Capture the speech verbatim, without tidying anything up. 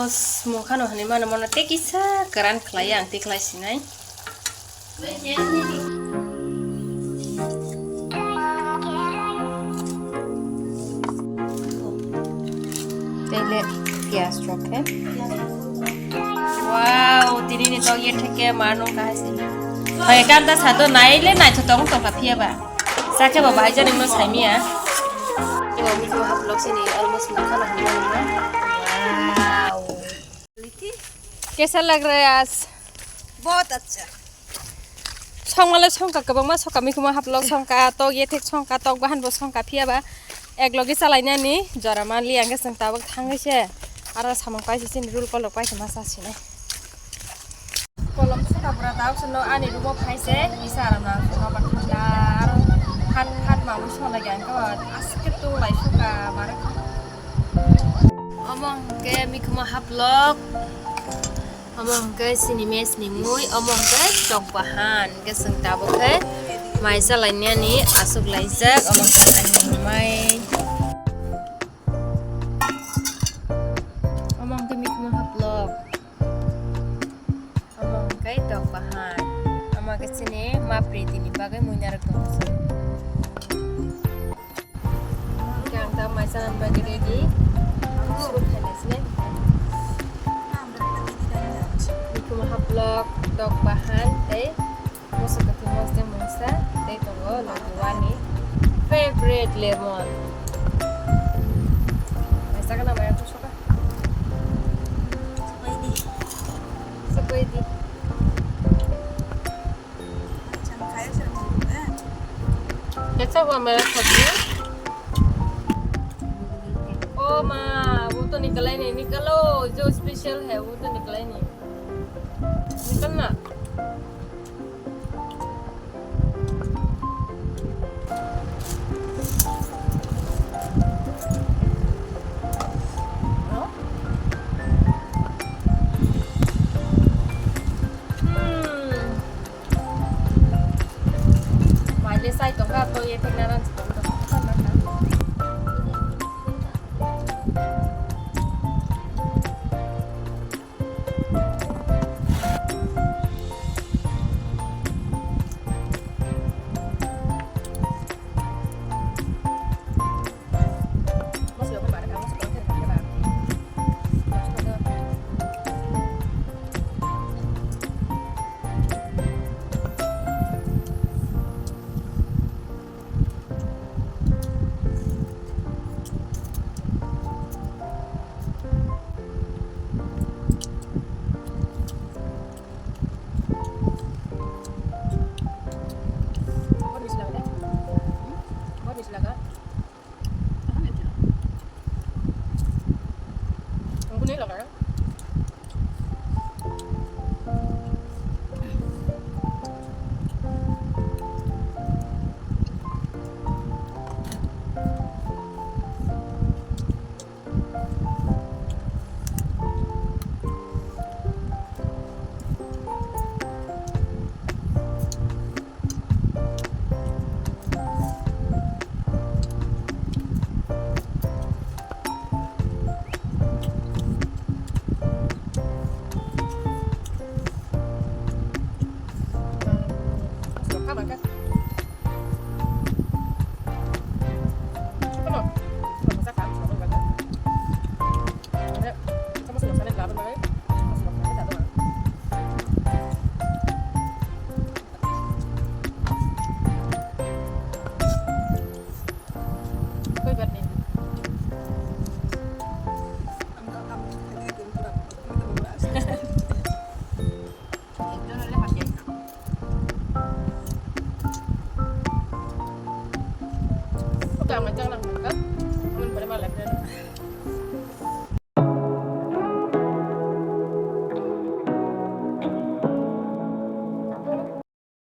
Mungkhano hwnwi mano, mono tei kisa kwran khlai, ang tei khlai sinai. Tei le piyaj rok khe. Wow, tini ni tok ye theke ma nung kahai se. Hai kanta sato nai le nai tong tong ka phiya ba. Sakhe ba bai jani no saimiya. Wow. कैसा लग रहा है आज? बहुत अच्छा। Songmale songka kwbangma songka, mikhumo haplok songka, tok yethek songka, tok bahan bo songka, phiya ba ek logi chalainani jora manli, ang khe chwng tabuk thangwi se aro samung paise, chini rul kolok paise ma chasinai. Kolom songka pura tabuk se no ani room o phaise, isa aram na songka ba thanda aro khat khat mamui songlai ang khe aske tung lai songka bare. Omo hwnkhe mikhumo haplok. Omo hwnkhe chini mess ni mui, omo hwnkhe tok bahan, hwnkhe chwng tabuk khe mai chalainani aswk laijak, omo hwnkhe ani mai. Omo hwnkhe mikhumo haplok. Omo hwnkhe tok bahan. Omo hwnkhe chini mapri tini bagwi mui narwk tongmani. Hwnkhe ang ta mai chanani bagwi ready. Suru khainai se. Mikhumo haplok, tok bahan tei moso kwthwi mosde mungsa tei tongo logi wani favorite lemon. Mai chakna mai ang soka. Sapai di. Sapai di. कैसा हुआ मेरा सब्जी? ओ माँ, वो तो निकला ही नहीं। निकालो, जो स्पेशल है वो तो निकला ही नहीं। निकलना। Mai le sai tongkha, to ye thekna rang.